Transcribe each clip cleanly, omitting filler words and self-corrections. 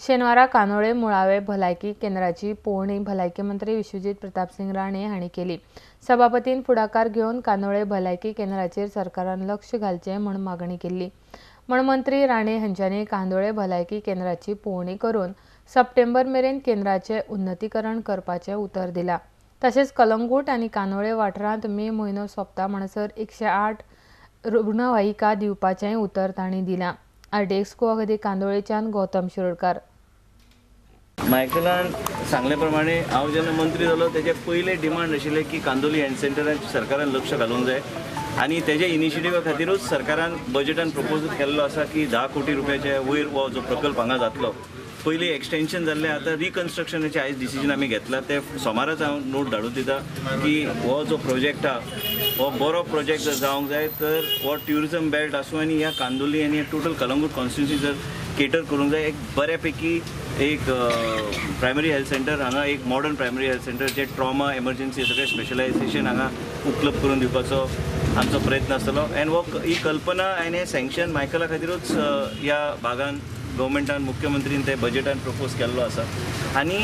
शेनवारा कांदोळे मुळावे भलायकी केंद्राची पळोवणी भलायकी मंत्री विश्वजीत प्रतापसिंग राणे हांणी केली. सभापतीन फुडाकार घेवन कांदोळे भलायकी केंद्राचेर सरकारान लक्ष घालचें म्हूण मागणी केल्ली. म्हण मंत्री राणे हांच्यांनी कांदोळे भलायकी केंद्राची पळोवणी करून सप्टेंबर मेरेन केंद्राचें उन्नतीकरण करपाचें उतर दिलां. तशेंच कलंगूट आनी कांदोळे वाठारांत मे म्हयनो सोंपता म्हणसर 108 रुग्णवाहिका दिवपाचेंय उतर तांणी दिलां. आरडीएक्स गोवा खातीर कांदोळेच्यान गौतम शिरोडकार. मायकलान सांगले प्रमाणे हांव जेन्ना मंत्री जालो तेजे पयले डिमांड आशिल्ले की कांदोली हेल्थ सेंटरान सरकारान लक्ष घालूंक जाय आनी तेजे इनिशिएटिवा खातीरूच सरकारान बजेटान प्रपोज केल्लो आसा की 10 कोटी रुपयाचे वयर हो जो प्रकल्प हांगा जातलो. पयलीं एक्सटेंशन जाल्लें, आतां रिकन्स्ट्रक्शनाचें आयज डिसिजन आमी घेतलां. ते सोमारच हांव नोट धाडून दिता की हो जो प्रोजेक्ट आहा हो बरो प्रोजेक्ट जर जावंक जाय तर हो ट्युरिजम बेल्ट आसूं आनी ह्या कांदोली आनी टोटल कलंगूट कॉन्स्टिट्युन्सी जर केटर करूंक जाय एक बऱ्यापैकी एक प्रायमरी हेल्थ सेंटर हांगा एक मॉडर्न प्रायमरी हेल्थ सेंटर जे ट्रॉमा एमर्जन्सी सगळें स्पेशलायझेशन हांगा उपलब्ध करून दिवपाचो आमचो प्रयत्न आसतलो. आनी हो ही कल्पना आनी हें सँक्शन मायकला खातीरूच ह्या भागान गव्हर्मेंटान मुख्यमंत्रीन ते बजेटान प्रपोज केल्लो आसा. आनी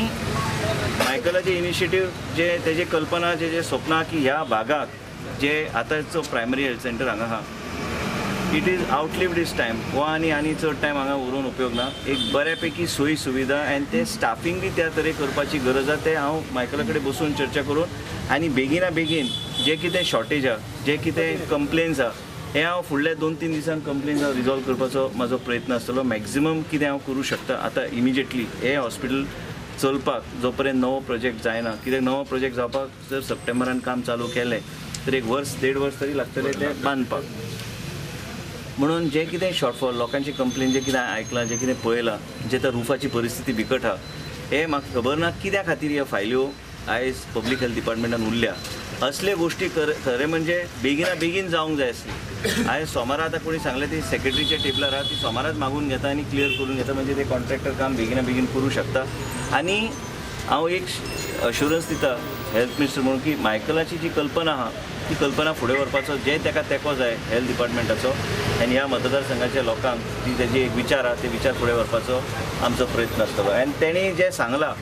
मायकलाचे इनिशिएटीव जे तेजे कल्पना जे जे स्वप्न की ह्या भागाक जे आतांचो प्रायमरी हेल्थ सेंटर हांगा आहा it is outlived its time. हो आनी आनी चड टायम हांगा उरोवन उपयोग ना. एक बऱ्यापैकी सोयी सुविधा आनी ते स्टाफींग बी त्या तरेन करपाची गरज आहा. ते हांव मायकला कडेन बसून चर्चा करून आनी बेगिना बेगीन जे कितें शॉर्टेज आहा जे कितें कंप्लेन्स आहा हें हांव फुडल्या 2-3 दिसांक कंप्लेन्स हांव रिजॉल्व करपाचो म्हाजो प्रयत्न आसतलो. मॅक्झिमम कितें हांव करूं शकता आतां इमिजिएटली हें हॉस्पिटल चलपाक जो पर्यंत नवो प्रोजेक्ट जायना, कित्याक नवो प्रोजेक्ट जावपाक जर सप्टेंबरान काम चालू केलें तर 1 वर्स 1.5 वर्स तरी लागतलें तें बांदपाक. म्हणून जें कितें शॉर्टफॉल लोकांची कंप्लेन जें कितें आयकलां जें कितें पळयलां जें आतां रुफाची परिस्थिती बिकट आहा हें म्हाका खबर ना कित्या खातीर ह्यो फायल्यो आयज पब्लीक हेल्थ डिपार्टमेंटान उरल्या. असले गोश्टी खरें म्हणजे बेगिना बेगीन जावंक जाय आसली. आयज सोमारा आतां कोणी सांगलें ती सेक्रेटरीच्या टेबलार आहा ती सोमाराच मागून घेता आनी क्लियर करून घेता म्हणजे ते कॉन्ट्रॅक्टर काम बेगिना बेगीन करूं शकता. आनी हांव एक अश्युरन्स दिता हेल्थ मिनिस्टर म्हणून की मायकलाची जी कल्पना आहा ती कल्पना फुडें व्हरपाचो जे ताका तेंको जाय हेल्थ डिपार्टमेंटाचो आनी ह्या मतदारसंघाच्या लोकांक जी तेजी एक विचार आहा ते विचार फुडें व्हरपाचो आमचो प्रयत्न आसतलो. आनी तेणी जें सांगलां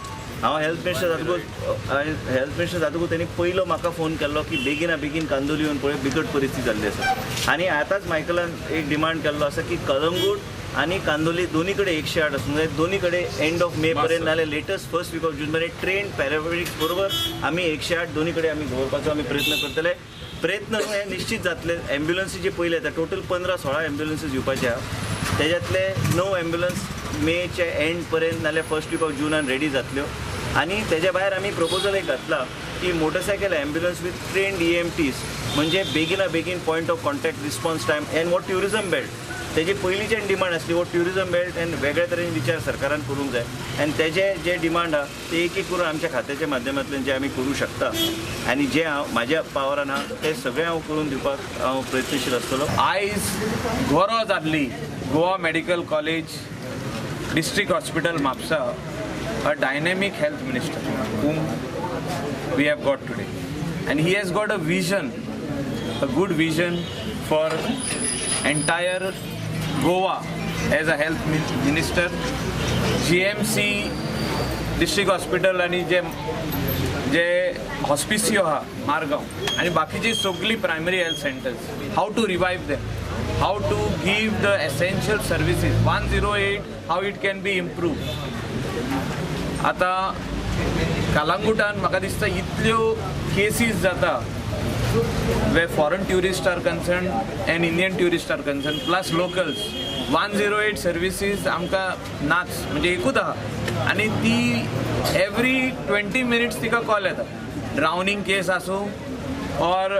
हांव हेल्थ मिनिस्टर जातकूच तेणी पयलो म्हाका फोन केल्लो की बेगिना बेगीन कांदोली येवन पळय बिकट परिस्थिती जाल्ली आसा. आनी आतांच मायकलान एक डिमांड केल्लो आसा की कलंगूट आनी कांदोली दोनी कडेन 108 आसूंक जाय, दोनी कडेन एंड ऑफ मे पर्यंत नाल्यार latest first week of June मेरेन ट्रेन पॅरामेडिक्स बरोबर आमी 108 दोनी कडेन आमी दवरपाचो आमी प्रयत्न करतले. प्रयत्न हे निश्चित जातले. एम्ब्युलन्सी जे पयले येता टोटल 15-16 एम्ब्युलन्सीज येवपाचे आहा तेज्यातले 9 एम्ब्युलन्स मेच्या एंड पर्यंत नाल्यार फर्स्ट वीक ऑफ जूनान रेडी जातल्यो. आनी तेज्या भायर आमी प्रपोजल एक घातला की motorcycle ambulance with trained EMTs म्हणजे बेगिना बेगीन point of contact response time and हो ट्युरिजम बेल्ट तेजी पयलींच्यान डिमांड आसली हो ट्युरिजम बेल्ट आनी वेगळ्या तरेन विचार सरकारान करूंक जाय आनी तेजे जे डिमांड आहा ते एक एक करून आमच्या खात्याच्या माध्यमांतल्यान जे आमी करूं शकता आनी जे हांव म्हाज्या पावरान आहा ते सगळें हांव करून दिवपाक हांव प्रयत्नशील आसतलो. आयज गरज आसली Goa medical college district hospital Mapusa a dynamic health minister whom we have got today, and he has got a vision, a good vision for entire Goa as a health minister. GMC district hospital आणि जे जे हॉस्पिसियो आहा मारगांव आनी बाकीची सगळी primary health centres, how to revive them, how to give the essential services, 108 how it can be improve. आतां कालांगुटान म्हाका दिसता इतल्यो cases जाता where foreign tourists are concerned and Indian tourists are concerned plus locals, 108 services आमकां नाच म्हणजे एकूच आहा आनी ती एवरी 20 मिनिट्स तिका कॉल येता. ड्रावनिंग केस आसूं ऑर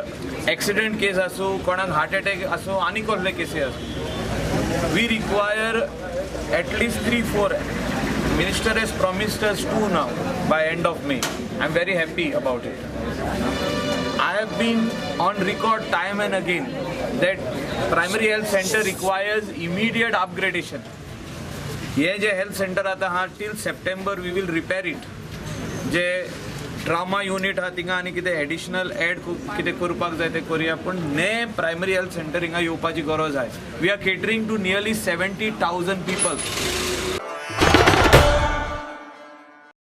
एक्सिडंट केस आसूं, कोणाक हार्ट एटॅक आसूं, आनी कसले केसी आसूं, we require at least 3-4. Minister has promised us 2 now by end of May. I am very happy about it. I have been on record time and again that primary health center requires immediate upgradation. हे जे health centre आतां आहा till September we will repair it. J trauma unit आहा थिंगा आनी कितें additional add कितें करपाक जाय तें करुया, पूण ने प्रायमरी हेल्थ सेंटर हिंगा येवपाची गरज आहा. We are catering to nearly 70,000 people.